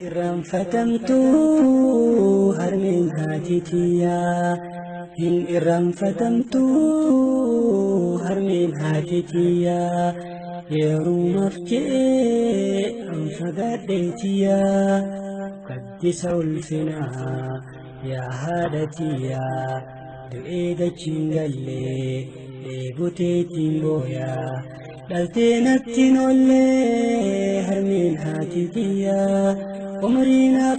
Irraanfatamtuu harmeen haati tiyyaa, hin irraanfatamtuu harmeen haati tiyyaa, yerumaaf je'ee an fagaadhee tiyyaa, gaddisa ulfinaa yaa haadha tiyyaa, du'ee dachiin gallee dheebuteetiin booyaa, dhaltee natti nollee harmeen haati tiyyaa umrii naaf.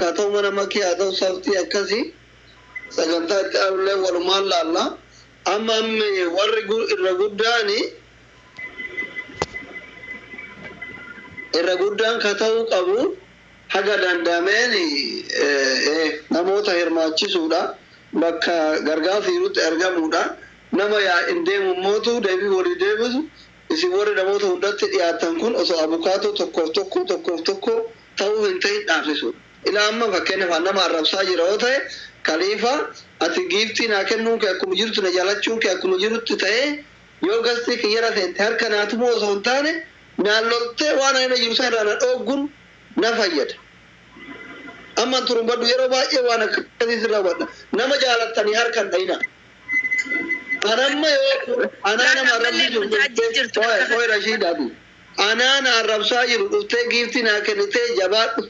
Haa ta'u mana makii, haa ta'u saftii akkasii sagantaa itti aanullee walumaan laalla. Amma ammi warri irra guddaani irra guddaan ka ta'uu qabu haga danda'ameen namoota hirmaachisuudha. Bakka gargaarsi jirutti argamuudha. Nama yaa'in deemu mootu deebii walii deebisu, isin warri namoota hundatti dhiyaatan kun osoo abukaatoo tokkoof tokko tokkoof tokko ta'uu hin ta'in dhaabsisuudha. Ilaa amma fakkeenyaaf nama arrabsaa jira yoo ta'e, Kaliifa, ati giiftii naa kennuun kee akkuma jirtu, na jaalachuun kee akkuma jirutti ta'ee, yoo gastii kiyyara seente harka naa tumuu osoo hin taane naan loltee waan ani irra jiru sana irraa na dhoogguun na fayyada. Amma turumbadhu, yeroo baay'ee waan akkasii sirraa hubadha. Nama jaalattanii harka hin dhayina. Anamma yoo anaa nama Ammallee arrabsuu jiru burjaajjii dhuftee jirtu ooye bakka ooye Rashiidaati. Anaa na arrabsaa jiru dhuftee giiftii naa kennitee, jabaadhu,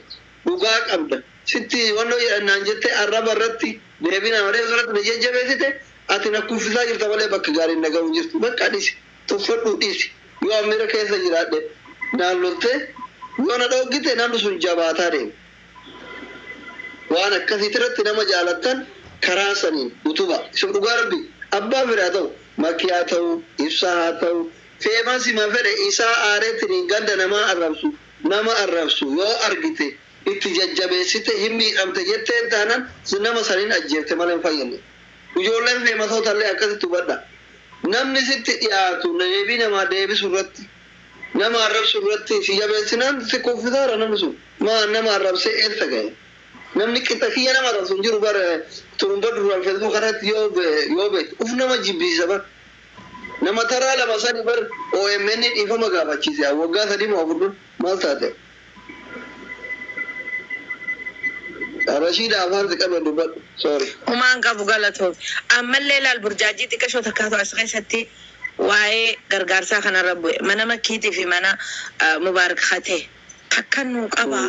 dhugaa qabda, sitti wannoo jedhan naan jettee, arraba irratti deebii naa malee irratti na jajjabeessite, ati na kuffisaa jirta malee bakka gaariin na ga'uu jirtu. Bakka dhiisi, tuffadhuu dhiisi. Yoo ammiira keessa jiraadhe naan loltee yoo na dhoggite, namni sun jabaataa deema. Waan akkasiiti irratti nama jaalattan karaa saniin utuba. Isin dhugaa rabbi abbaa fedhe haa ta'u, makii haa ta'u, ibsaa haa ta'u, feemasima fedhe isaa aareetiniin ganda namaa arrabsu, nama arrabsu yoo argite itti jajjabeessite, hin miidhamte jetteen taanan nama saniin ajjeefte malee hin fayyadne. Ijoolleen feemasoota illee akkasitti hubadha. Namni sitti dhiyaatu deebii namaa deebisu irratti, nama arrabsu irratti si jabeessinaan si kuffisaara namni sun. Maa nama arrabsee eessa ga'e? Namni qixa kiyya nama arrabsu hin jiru bara turumba duraan Facebook irratti yoo beektu uf nama jibbisiisa bar. Nama taraa lama sadi bar OMN dhiifama gaafachiise waggaa 3 moo 4 dura maal taate? Rashiida, afaan si qabe, dubbadhu. Sorry. Humaan qabu, galatoom. Ammallee laal, burjaajii xiqqashoo takkaatu as keessatti waa'ee gargaarsaa kanarra bu'e. Mana makkiitii fi mana Mubaarak hatee takka nuu qabaa.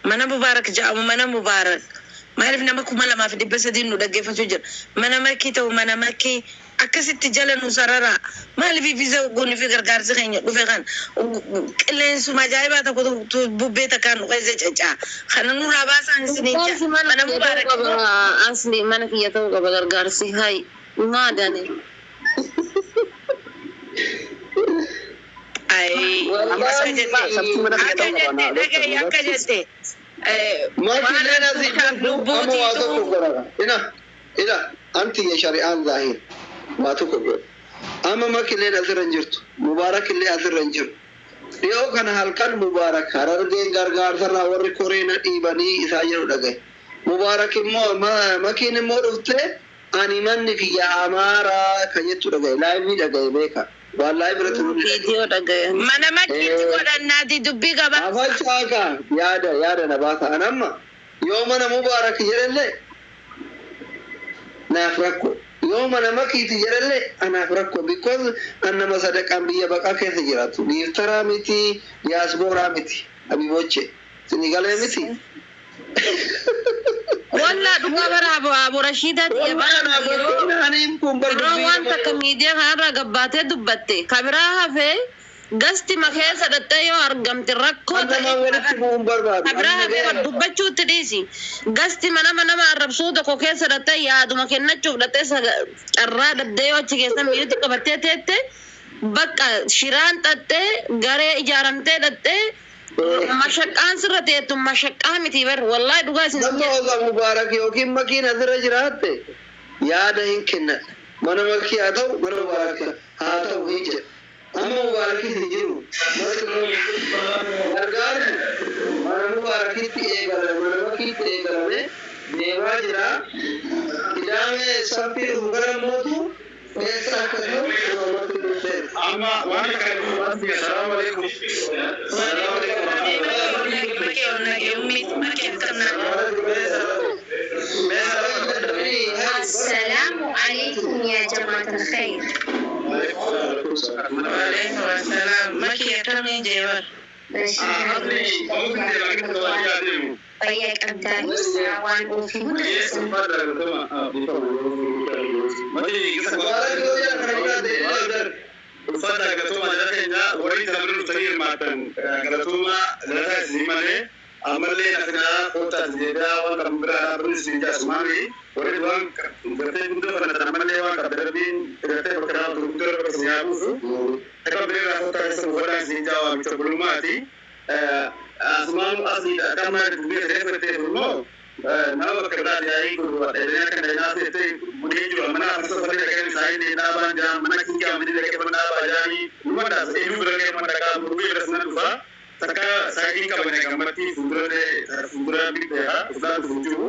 Mana Mubaarak jedhamu, mana Mubaarak maaliif nama 2300 nu dhaggeeffachuu jira. Mana makkii ta'u, mana makkii akkasitti jala nu sararaa. Maaliif visa goonii fi gargaarsi keenya dhufe kan qilleensuma ajaa'ibaa tokko bubbee takkaan nu keessa cacaa. Kana nurraa baasaan isiniin Gargaarsi jedha. mana Mana kiyya ta'uu Mubaarak qaba. immoo Asli mana kiyya ta'uu qaba gargaarsi. Hay maadani. Ay, akka jette, Sabti mana kiyya akka ta'uu qaba jette, naa dhagahi, akka jette. Maki Waan leen asii artuudhaaf jirtu amma waa lubbuutiitu tokko godhara. Ina ila anti ya shari'aan zaahir waa tokko godha. Amma maki leen asirra hin jirtu. Mubaarak illee asirra hin jiru. Dhiyoo kana halkan Mubaarak Harargeen gargaarsarraa warri koreena dhiibanii isaa jedhu dhagaye. Mubaarak immoo makiin immoo dhuftee ani manni kiyya Amaaraa kan jettu dhagaye. Live dhagaye beeka. Waan live irratti nulli dhagaye. Viidiyoo dhagayan. Mana makkiitti godhannaati dubbii gabaabsa. Afalchaaka yaada yaada na baasa. Anamma yoo mana Mubaarak jedhellee naaf rakko. Yoo mana makiiti jedhellee anaaf rakko. Because an nama sadaqaan biyya baqaa keessa jiraatu. Giiftaraa miti, diyaasbooraa miti. Abiboche. Sini galee miti. Wallaa dhugaa bara Abu Rashiidaati Wallah bara anaaf yeroo rakko. Ani kun bar yeroo dubbii waan nama takka miidiyaa kanarraa gabbaatee dubbatte kabiraa hafee gasti makeessa dhattee yoo argamte rakkoo An ta'e namaan walitti bu'uun barbaadu. Kabiraa Ani hafee nagaya wal dubbachuutti dhiisi. Gasti nama nama arrabsuu tokko keessa dhattee yaaduma kennachuuf dhattee carraa dhabdee yoo achi keessa miidhatti qabattee teette, bakka shiraan xaxxee garee ijaaramtee dhattee mashaqqaan sirra teettu mashaqqaa miti bar, wallaahi dhugaa isin Namni jedha. osoo Mubaarak yookiin makiin asirra jiraatte yaada hin kennadha. Mana makii haa ta'u, mana Mubaarak haa ta'u hin jedha. Amma Mubaarakis hin jiru. Gargaarsi mana Mubaarakitti eegalame, mana makiitti eegalame deemaa jira. Kidaamee saffii dhufu gara mootu Eessa akka ta'u namatti dhufteeti. Amma waan kana Assalamu alaikum. Assalamu alaikum. السلام عليكم يا جماعة الخير. Waalaikum assalam. Maki akkamiin jeebar? Fayyaa qabdaa ibsaa waan ofii hunda Uffata galatooma jala keenya warri isaan bira dhuftanii hirmaatan galatooma galataa isinii malee ammallee nafinaa kootaa isin jedhaa waan kan biraa dhaabbanni isin jaasumaani warri waan gartee guddoo fannatan ammallee waan qabda darbiin gartee bakka dhaabatu guddoo irra bakka isin yaabuusu akka biraa kootaa keessa buufataa isin jaa waamicha bulummaati. Asumaan asliidha akka ammaa dubbii ta'ee fudhatee immoo nama bakka biraati yaa'ii gurgura dheedhee akka dheedhaa fe'atee budee jiru mana afurta sadii dhaqee isaanii dhaabaan jaa mana kingaa miti dhaqee mana dhaabaa jaanii numa dhaasa eenyu bira dhaqee mana dhaqaa murbii bira sana dhufa takka saayitiin qabane gammatti fuuldura fuuldura biddeera fuuldura dhufu jiru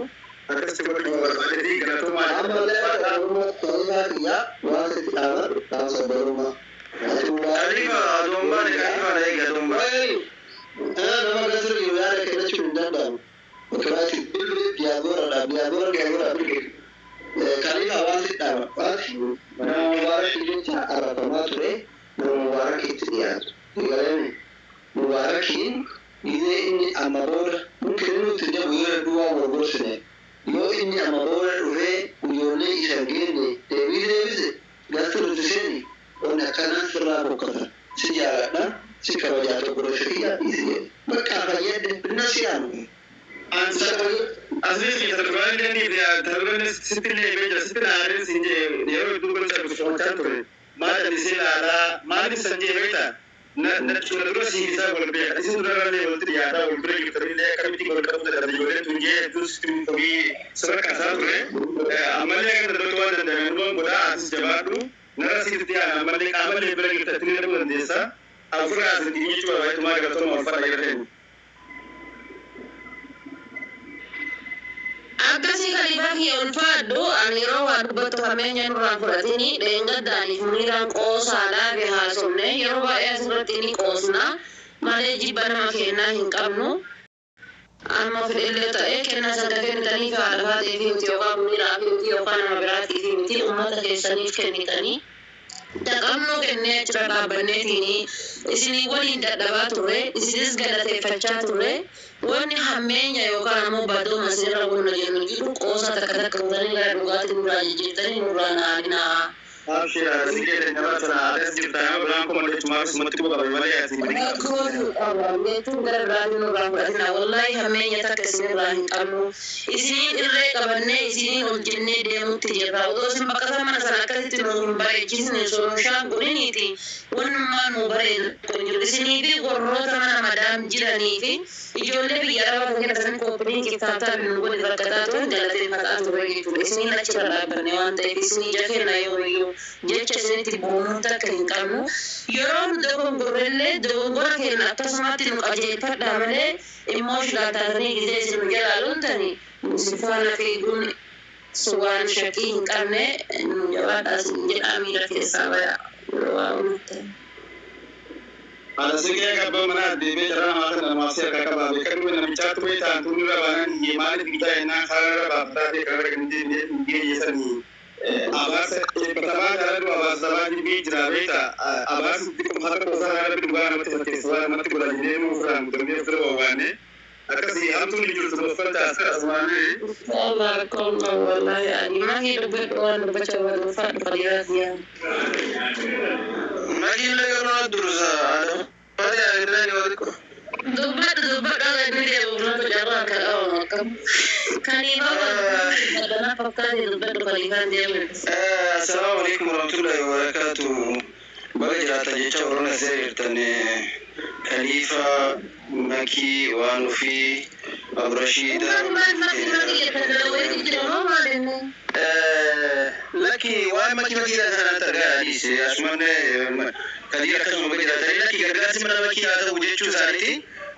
akkasitti godhuu barbaadee galatoomaa. Ammallee akka oromummaa kiyyaa waan sitti dhaabadhu dhaamsa barummaa. Khalifa adombaan khalifa na eega adombaan. Nama gasirra jiru yaada kennachuu hin danda'amu. Bakka bilbili diyaagoraadha diyaagora diyaagora bilbili. Khalifa waan sitti dhaaba waati nama mubaarak jecha arrabamaa ture nama mubaarak itti dhiyaatu. Egalee mubaarakiin gizee inni amma booda mungkin nuti jedhu yoo hedduu waan wal gorsine yoo inni amma booda dhufee ijoollee isa hin geenne deebii deebise gasti nuti seeni wanni akkanaa sirraa bokkata si jaaladha si kabajaa tokko gosa kiyya dhiisi jedhe bakka fayyadde binna si yaanu. Asli tarbiyyaan inni tarbiyyaan sitti illee beeja sitti naareen siin jee yeroo hedduu gosa gochaa ture maal isee ilaalaa maal ibsan jee beekta na na dura siin isaa wal beeka isin dura illee walitti dhiyaataa wal bira jirtanii illee akkamitti wal qabuu dadhabde ijoolleen tun jee hedduu sitti ofii sirra kaasaa ture ammallee akka danda'u waan danda'ame numan godhaa atis jabaadhu nara sitti dhiyaana ammallee qaamallee bira jirta ittiin dhabuu dandeessa afurraa asitti jechuu barbaadetumaa galatooma wal fadha jedheen. Akkasii kaliifaa kiyya ulfaadhu ani yeroo waa dubbattu hammeenya nurraan fudhatini dheengaddaaniif muniraan qoosaadhaa fi haasofne yeroo baay'ee asirratti ni qoosna malee jibba nama kennaa hin qabnu. Amma fedhellee ta'ee kennaa san ka kennitanii fi haadha faatee fi miti yookaan muniraa fi miti yookaan nama biraatii fi miti uummata keessaniif kennitanii. Dhaqabnuu kennee achirra dhaabbanneetiin isinii waliin dadhabaa turre isinis galateeffachaa turre wanni hammeenya yookaan ammoo badooma isinirra wunna jennu jiru qoosa takka takka fuutanii gara dhugaatii nurraa jijjiirtanii nurraa naalinaa. Abshira siqee nama sana adas jirta nama biraan kuma jechuun sumatti quba qabe malee ati. Jechuun gara biraatiin nurraa fudhatina wallaahi hammeenya takka isinirraa hin qabnu isiniin irree qabannee isiniin ol jennee deemutti jirra otoo isin bakka sana mana sana akkasitti nu hin bareechisne sooshaan kuniniiti wannummaa nu bareedu kun jiru isinii fi warroota mana madaam jiranii fi ijoollee biyya arabaa kan keessan kooppiniin kitaabtaa nu godhi rakkataa turan galateeffataa turre jechuudha isiniin achirra dhaabbanne waan ta'eef isinii ija kenna yoomiyyuu jecha isinitti boonuu takka hin qabnu yeroo nu dogongorrellee dogongora keenya akkasumatti nu qajeelfadhaa malee immooshinal taatanii gisee isin nu jalaa loltani isin faana fiiguun waan shakkii hin qabne nu jabaadhaa isin jedhaa miira keessaa baya yeroo waa uumte. Ala siqee qabba mana deemee jara namaa kana namaaf seera qabaa beekadhu namichaatu wayii ta'an tun irra baanaan hiyyee maaliif bitaa jennaan karaa irra baafataa ta'e karaa irra kan geeyyeessanii abaarsa eebbatamaa jaaladhu abaarsamaa jirbii jira beekta abaarsi xiqqoo harka qosaa rabbi dhugaa namatti fakkeessa waan namatti godha jedhee nu ofirraan guutamee ofirra wawaanne akkasii hamtuun hin jirtu uffata asumaanee. Barakallah wallahi ani maki dubbadhu waan dubbachaa barbaadu fayyaa yaa. Makiillee yeroo dursa fataa irraa ni walitti. Dubbadhu dubbadhu aga inni deebi'u natu carraa akka qabamu akkam. Kaliifaa waan fakkaate dubbadhu kaliifaan deemu. Assalaamu alaikum warahmatullahi wabarakatuh. Baga jiraatan jecha warroon asirra jirtan Khalifa Makii waan ofii Abrashiida. Lakki waan makii makii kanatti argaa dhiise asumaan kadii akkasuma baga jiraatanii lakki gargaarsi mana makii haa ta'u jechuu isaaniiti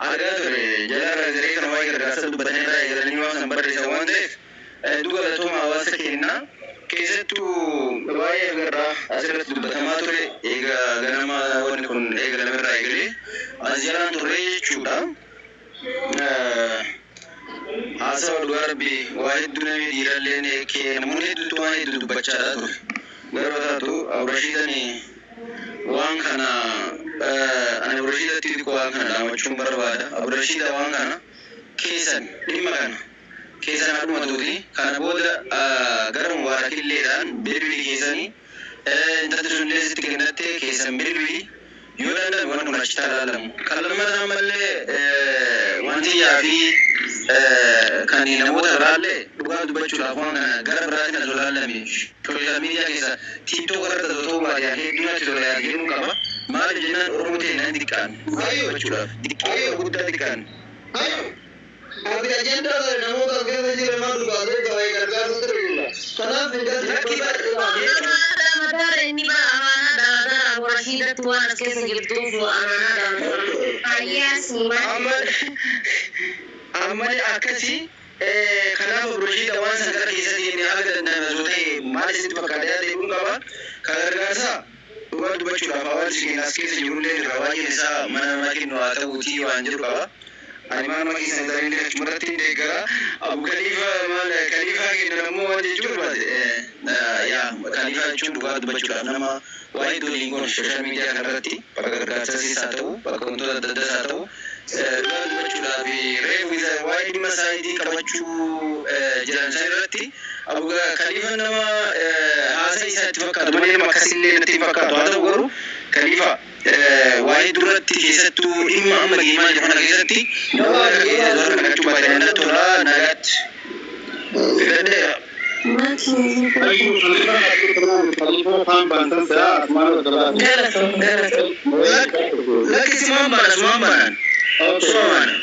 argaa ture jala garee kana waa'ee gargaarsa dubbatanii irraa eegalanii waan san barreessan waan ta'eef duuba galatooma hawaasa keenna. Keessattuu waa'ee agarraa asirratti dubbatamaa ture egaa ganama wanni kun eegalamerraa eegalee as jalaan turre jechuudha. Haasawa dhugaa rabbii waa hedduu namni dhiiralleen namoonni hedduutu waan hedduu dubbachaadha ture. Garuu taatu Abrashiidani waan kana ani Abrashiidatti xiqqoo waan kana dhaamachuun barbaada. Abrashiida waan kana keessan dhimma kana keessan haadhumatuuti. Kana booda gara mubaarakilleedhaan bilbilii keessanii intalli sun illee sitti kennattee keessan bilbilii yoo danda'ame waan kun achitti ilaalamu. Kan lammataa ammallee wanti yaa fi kan namoota biraallee dhugaa dubbachuudhaaf waan kana gara biraatiin osoo ilaalame sooshaal miidiyaa keessa tiiktook irratti osoo ta'uu baate hedduu natti tola yaada jedhuun qaba. Maaliif jennaan Oromoo ta'e nan xiqqaan dhugaa dubbachuudhaaf xiqqee guddaa xiqqaan. Ati ajandaa ta'e namoota as keessa jiran maal dhugaatee gabaa gargaarsa ture jira. Kanaaf hin Lakki Mataara inni bara amaanaa dhaabataara Abrashiidatti waan as keessa jirtuuf amaanaa dhaabataara. Ayyaa simaa. Ammallee akkasii kanaaf Abrashiida waan san gara keessa deemee haga danda'ame osoo ta'e maal isinitti fakkaata yaada jedhuun qaba. Kan gargaarsaa dhugaa dubbachuudhaaf hawaasni keenya as keessa jirullee irra baay'een isaa mana namaa kennu haa ta'uutii waan jedhu qaba. Ani maal nama keessan isaanii achumarratti hin deeggara. Abu Khalifa maal Khalifa kennan ammoo waan jechuu barbaade. Yaa Khalifa jechuun dhugaa dubbachuudhaaf nama waa hedduu waliin goonu sooshaal miidiyaa kanarratti bakka gargaarsaas haa ta'u bakka wantoota adda addaas haa ta'u dhugaa dubbachuudhaaf reefu isa waa'ee dhimma saayitii qabachuu jiran san irratti Abu Khalifa nama haasaa isaa itti fakkaatu malee nama akkasillee natti hin fakkaatu haa ta'u garuu Khalifa waa'ee duratti keessattuu dhimma amma deemaa jiru kana keessatti namoota keessa osoo kadhachuu baatanii natti tolaa nagaatti filadheera. Galatoom galatoom. Lakki simaan baana sumaan baanaan. Suma baana.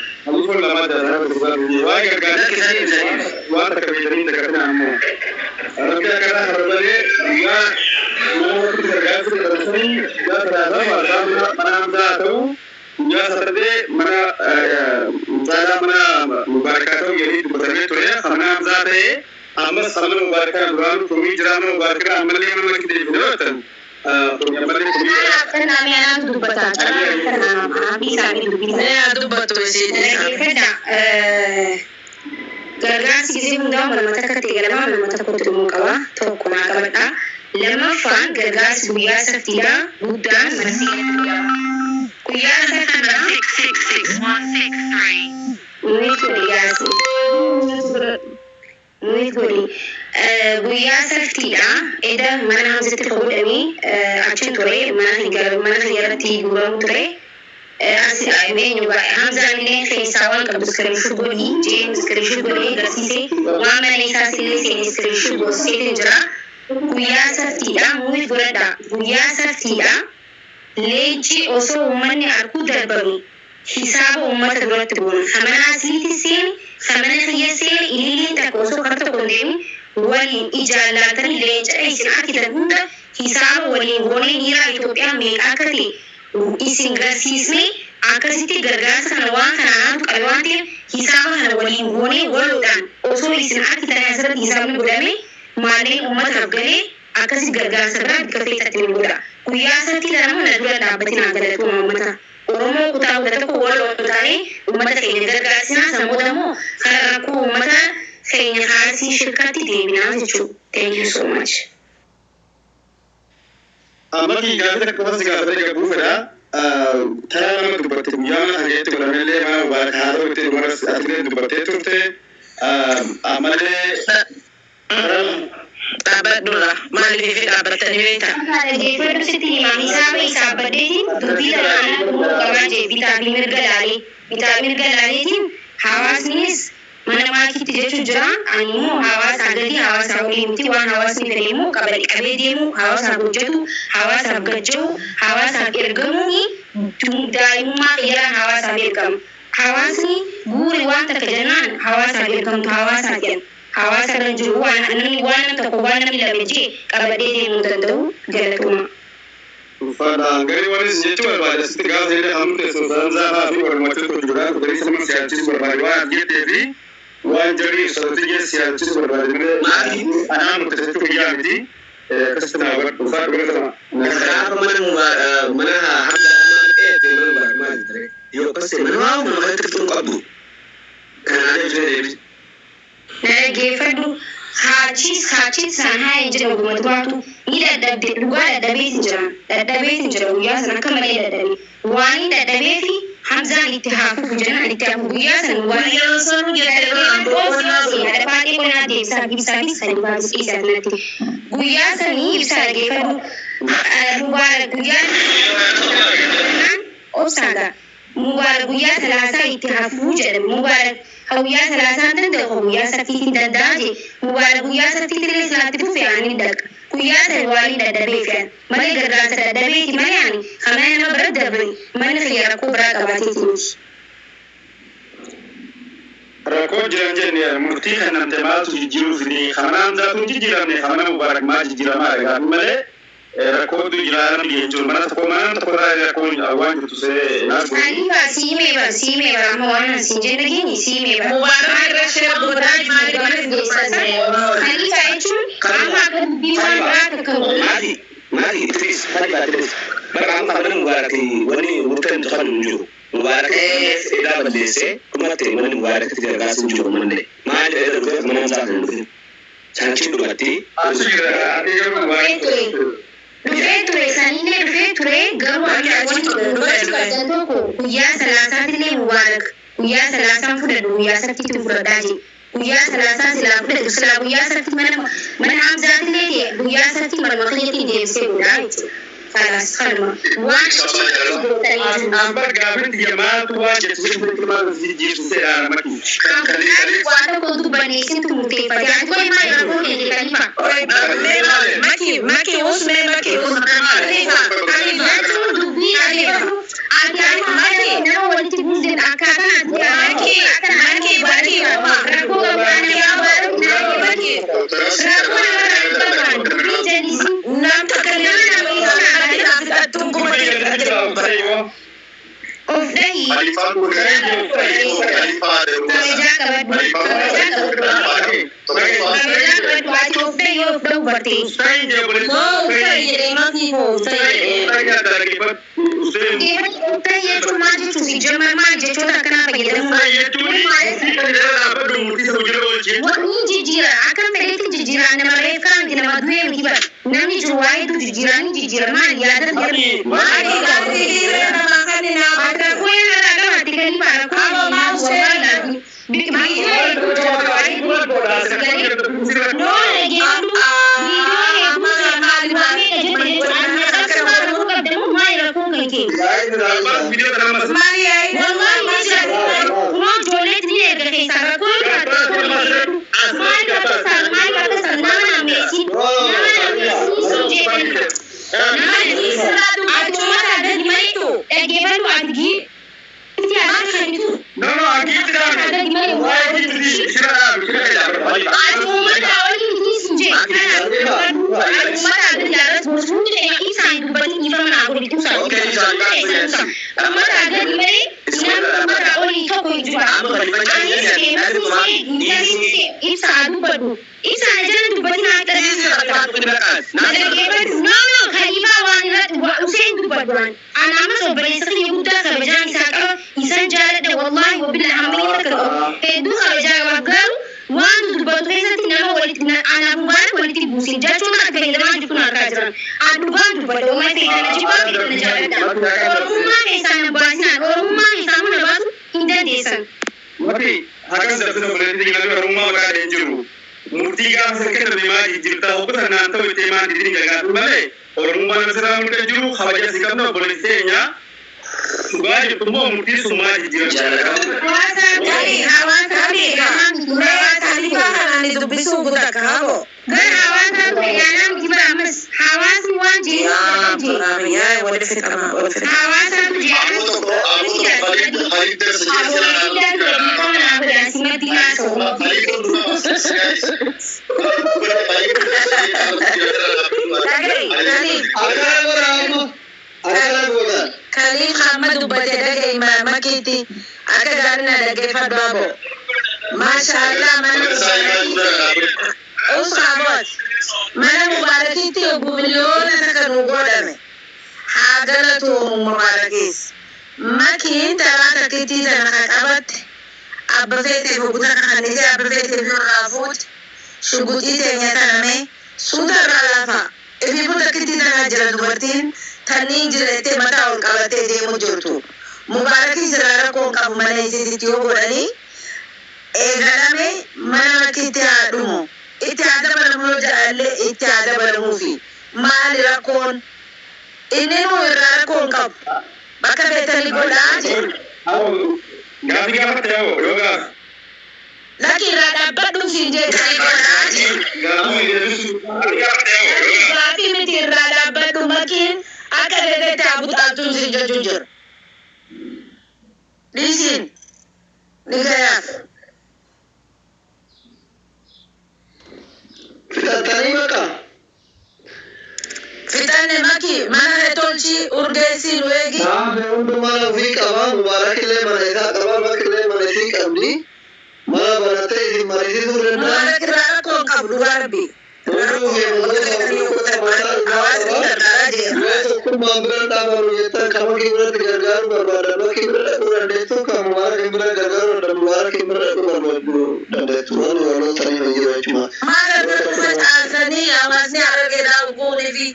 Lakki sanii sanii. Ammas mana mubaarakaa duraan komii jira mana mubaarakaa ammallee mana makki deebinee yoo Carraa akkanaa mee anaatu dubbata. Carraa akkanaa anaaf isaanii dubbisa. Mee haa dubbatu isiin. Dhaggeeffadha. Gargaarsi gisee hundaa nama takkatti eegalama nama tokkotti dhumuu qaba. Tokko naa qabadha. Lammaffaan gargaarsi guyyaa saftiidha. Guddaan mana seeraa. Guyyaa kana nuyi godhi yaasi. Nuyi godhi. Guyyaa saftiidha. Eda mana Hamzatti kan godhame achi ture mana hin guuramu ture. As eenyu Hamzaan illee keessaa waan qabdu iskiriishu godhi jeen iskiriishu godhee agarsiise waan mana isaas illee seen iskiriishu goseetiin jira. Guyyaa saftiidha. Nuyi godhadha. Guyyaa saftiidha. Leenci osoo uummanni arguu darbame hisaaba uummata duratti goona. Hamana asliitti seeni, hamana kiyya seeni, ililiin takka osoo kara tokko hin deemin waliin ijaan laaltanii leenca isin argitan hunda hisaaba waliin goonee dhiiraa Itoophiyaa meeqa akka ta'e isin garsiisnee akkasitti gargaarsa kana waan kana anaatu qabe waan ta'eef hisaaba kana waliin goonee waloodhaan osoo isin argitan asirratti hisaabni godhame maallaqni uummataaf galee akkasi gargaarsa biraa bikka feetatti ni godha. Guyyaa satti lama na dura dhaabbatinaa galatooma uummata. Oromoo kutaa kudha tokko waloon taanee uummata keenya gargaarsinaa sanbooda immoo karaa rakkoo uummata keenya haasii shirkaatti deebinaa jechuudha. Thank you so much. Amma fi gaafii takka qofa si gaafatee gabbuu fedha. Taraa nama dubbatte guyyaa mana kan keessatti godhamellee mana mubaaraka haa ta'u itti dhumarras atilee dubbattee turte. Ammallee Dhaabbadhurra maaliif dhaabbattanii beektaa? Dhaggeeffadhu sitti himaa hisaaba hisaabaddeetiin dubbii tana anaa dhumuu qabaa jee bitaa fi mirga laalee bitaa mirga laaleetiin hawaasnis mana maakiitti jechuun jira ani immoo hawaasaa gadi hawaasaa olii miti waan hawaasni fedhe immoo qabee deemu hawaasaaf hojjetu hawaasaaf gajja'u hawaasaaf ergamuuni daa'imummaa xiyyaaraan hawaasaaf ergama. Hawaasni guuri waan takka jennaan hawaasaaf ergamtu hawaasaaf jedhan. Hawaasa irra jiru waan namni waan namni tokko waan namni lama jee qabadee deemuu danda'u galatuma. Uffata garee waan isin jechuu barbaade asitti gaafa illee hamtu teessoo saansaa fa'aa fi walumatti tokko jiru garii sama siyaachisu barbaade waan ati jettee fi Waan jarri sodaatee jeessi yaadachiisu barbaade malee anaa murteessachuu guyyaa miti. Akkasitti naa hubadhu. Ulfaadhu galatama. Gaafa mana mana hanga maal dheerte mana Mubaarak maal ture? Yoo akkas ta'e mana waa nama irratti fixuu qabdu. Kanaan ibsee deebise. Na dhaggeeffadhu. Haachis haachis isaan haa hin jedhamu guma duraatu ni dadhabde dhugaa dadhabeetin jira dadhabeetin jira guyyaa sana akka malee dadhabe waan hin dadhabeefi Hamzaan itti haa fufu jennaan itti haa fufu guyyaa sana waan Guyyaa sanuu jettee dhaggeeffadhu obsi haadha faatee qonaa deebisaa ibsaafis kan baabis dhiisaa kanatti guyyaa sanii ibsaa dhaggeeffadhu Mubaarak guyyaa obsaan ga'a. Mubaarak guyyaa salaasaa itti hafuu jedhame. Mubaarak ha guyyaa salaasaa hin danda'u ha guyyaa saftiitiin danda'a jedhe. Mubaarak guyyaa saftiitti illee silaatti fufe ani hin dhaqa. Guyyaa sani waan hin dadhabeefi ani. Malee gargaarsa dadhabeeti malee ani ka mana nama bira dabre manni kiyya rakkoo biraa qabaateeti miti. Rakkoo jiran jenne murtii kennamte maaltu jijjiiruu fide kamana Hamzaatu hin jijjiiramne kamana Mubaarak maal jijjiiramaa gaafi malee rakkootu jira namni jechuun mana tokko mana tokko irraa rakkoon waan jirtu see naas godhu. Khalifa siimee bar siimee bar amma waan ani siin jenne geenye siimee bar. Mubaarak irra shira godhaa maali mana Geessasa. Khalifa jechuun amma akka dubbii waan biraa takka hin godhin. Maati maati Idris Khalifa Idris bakka amma mana Mubaarak wanni murteen kan hin jiru. Mubaarak edaa balleessee dhumatti manni Mubaarak itti gargaarsa hin jiru manni. Maal jedhee dhufee mana Hamzaa kan hin dhufin. Sanchiin dhumatti. Achi jira ati garuu Dhufee Mubaarak. ture. Dhufee ture sanillee dhufee ture garuu Wanni akka achi wanti ture gochuu qabdan tokko guyyaa salaasaatillee Mubaarak guyyaa salaasaan fudhadhu guyyaa saftiitti fudhadhaa jedhe. Guyyaa salaasaa silaa fudhatu silaa guyyaa saftii mana mana Hamzaatillee ta'e guyyaa saftii manuma kiyyatti deebisee godhaa jechuudha. Kalaas kanuma waan achi gootanii jiru. Ambar gaafin tiyya maaltu waan jettu sirriitti maal jijjiirsiseedha maki. Waan tokko dubbanne isintu murteeffate ati qoy maal rakkoo keenya Khalifa. Maki maki usme maki us Khalifa Khalifa Jechuun dubbii dhaggeeffatu ati amma nama walitti buusin akkaataan ati Maki maki maki rakkoo qabu ana maki rakkoo maki namarraa hin qaban dubbii jallisii nam takka nama nama ibsaa ati afixattuun kuma of dhahi kabajaa qabadhu kabajaa qabadhu kabajaa qabadhu ati of dhahi of dhahu bartee. Moo uffata jedhee makii koo uffata jedhee. Of dhahi jechuun maal jechuun si jammar maal jechoota akkanaa fayyadamu Wanni jijjiira akka fedhetti jijjiira nama reeffaa miti nama du'ee miti bara namni jiru waa hedduu jijjiira ni jijjiira maal yaada Maki gaafii dhiiree namaa kan hin Ati rakkoo yana irraa qabatti kan himaa rakkoo Amma wallahi maal laafi biqiltuu hedduu jira waa hedduu galee noo dhageeffadhu viidiyoo hedduu jira maal waa meeqa jette jechuudha ati na cabsuu rakkoo qabdamu maal rakkoon kan kee Maali yaa'ii wallahi ni jira kunoo ijoolleetti ni erga keessaa rakkoo yoo jiraate rakkoo dhageeffadhu maal bakka san maal bakka san nama nammeessin nama nammeessin sun jedhan nama nammeessin ati uummata gadi malee dhaggeeffadhu ati giiftii ati kennitu gadi malee ati uummata olii miti sun jee kanaaf ati uummata gadi irratti gorsuun jedhama isaan dubbatin dhiifama naa godhi tuusaa hundi keessan tuusaa uummata gadi malee namni uummata olii tokko hin jiru anis deemasni see ibsaa dubbadhu ibsaa na jala dubbatin haa dhaggeeffadhu no no Khalifa waan irratti waa Useen dubbadhu waan ana ammas obboleessa kiyya guddaa kabajaan isaa qaba isan jaaladha wallahi wabilla hammanii takka qabu hedduu kabajaa qaba garuu waan dubbatu keessatti nama walitti anaaf Mubaarak walitti buusin jechoota ati fayyadamaa jirtu na argaa jiran an dhugaan dubbadha uumaa feetana jibbaa feetana jaaladha oromummaa keessaa na baasinaan oromummaa keessaa muna baasu hin dandeessan. Maki hakan darbina obboleettii namni oromummaa maqaa dhahee jiru. Murtii gaafa san kenname maal jijjiirtaa hoggota naan ta'u itti himaan didin gaafi malee oromummaa nama sirraa mul'atee jiru kabaja si qabna obboleettii teenya. Dhugaa jirtu immoo murtii sun maal jijjiirama. Hawaasa Kali hawaasa kali mee Khalifa kanaan dubbisuu guddaka habo. gara hawaasa fayyaadaa miti bara ammas hawaasni waan Yaa jiru yaa wal fixama wal fixama. hawaasatu Dhaga'i Khaliif Akkana godha amma. Akkana godha. Khaliif hamma dubbate dhaga'i makiitti akka gaarii na dhaggeeffadhu abo. Maashaallah mana mubaarakiitti usaaboot mana mubaarakiitti obbo miliyoona takka nu godhame haa galatoomu mubaarakiis. Makiin taraa takkittii tana ka qabatte abba feeteef obbo takka kannitee abba feeteef irraa fuute shuguxii teenya tana mee suuta irraa lafa ifiifuu takkittii tana jira dubartiin tanniin jira jettee mataa ol qabattee deemu jirtu. Mubaarakiis irraa rakkoo hin qabu mana isiititti yoo godhanii eegalame mana makkiitti haa dhumu. Itti haa dabalamu yoo jedhallee itti haa dabalamuufi. Maali rakkoon? Inni nuu irraa rakkoo hin qabu. Bakka feetanii godhaa jedha. Gaaffii gaafatte yaa yoo gaafi. Lakki irraa dhaabbadhu siin jettanii godhaa jedha. Gaaffii deebisu. Gaaffii gaafatte yaa yoo Lakki gaafi. gaaffii miti irraa dhaabbadhu makiin akka feetetti haa buxaaltuun siin jechuu jira. Dhiisiin ni gayaaf. Fixattanii baqa. Fixanne maki mana kee tolchii urgeessii nu eegi. Saafe hundi mana ofii qaba. Mubaarakillee mana isaa qaba. Bakillee mana isii qabdi. Mana banattee isin mariisisuu danda'a. Mubaarak irraa rakkoo hin qabu dhugaa rabbi. Irraa Hunduu rakkoo hin qabu. Bakka feetanii yoo gootan hawaasni qaba. gargaaraa Yoo jira. tokkummaan bira dhaabanu jettan kan makii biratti gargaaruu barbaadan makii bira dhaquu dandeessu kan mubaarakin bira gargaaruu dandeessu mubaarakin bira dhaquu barbaadu dandeessu. Wanni wallootanii hin jiru jechuudha. Maa gargar dhufa caaltanii hawaasni harargeedhaa uguunii fi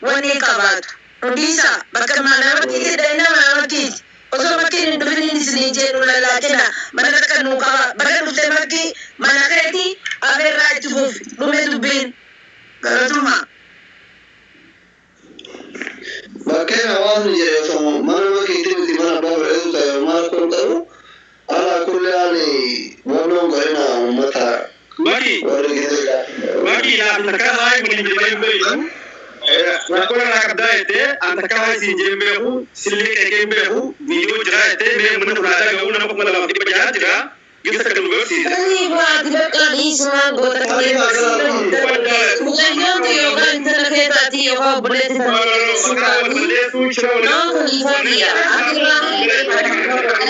wanni hin qabaatu. Hundiisa bakka mana makkiitti dhayina mana makkiiti. Osoo makkiin hin dhufin inni isinii jedhu lallaaqina mana takka nuu qaba. Baga dhufte makkii mana keetii afeerraa itti fufi dhume dubbiin. Galatuma. Bakkeen hawaasni jedhe osoo mana makiitti miti mana abbaa fedhetu ta'e mana kun qabu alaa kulli haali wannoon godhina uummata Maki warri gisee maki naaf takka haay kun hin jedhee hin beeku. Rakkoo irraa qabdaa jettee an takka haay siin jedhee hin beeku sillee qeeqee hin beeku viidiyoo jira jettee mee uummanni kun haa dhaga'u nama 2600 jira gisa kan nu garsiise. Sanii baati bakka dhiisumaan goota Tarii magaalaa Mucayyoontu yookaan intala kee taati yookaan obboleetti No, no, taate no, maqaa wal balleessuu shira wal Nama khaliifaa kiyya. Ati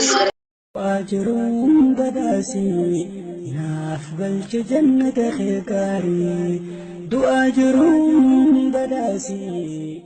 irraa Waajiruun badhaasii naaf galche jannata kee gaarii du'aa jiruun badhaasii.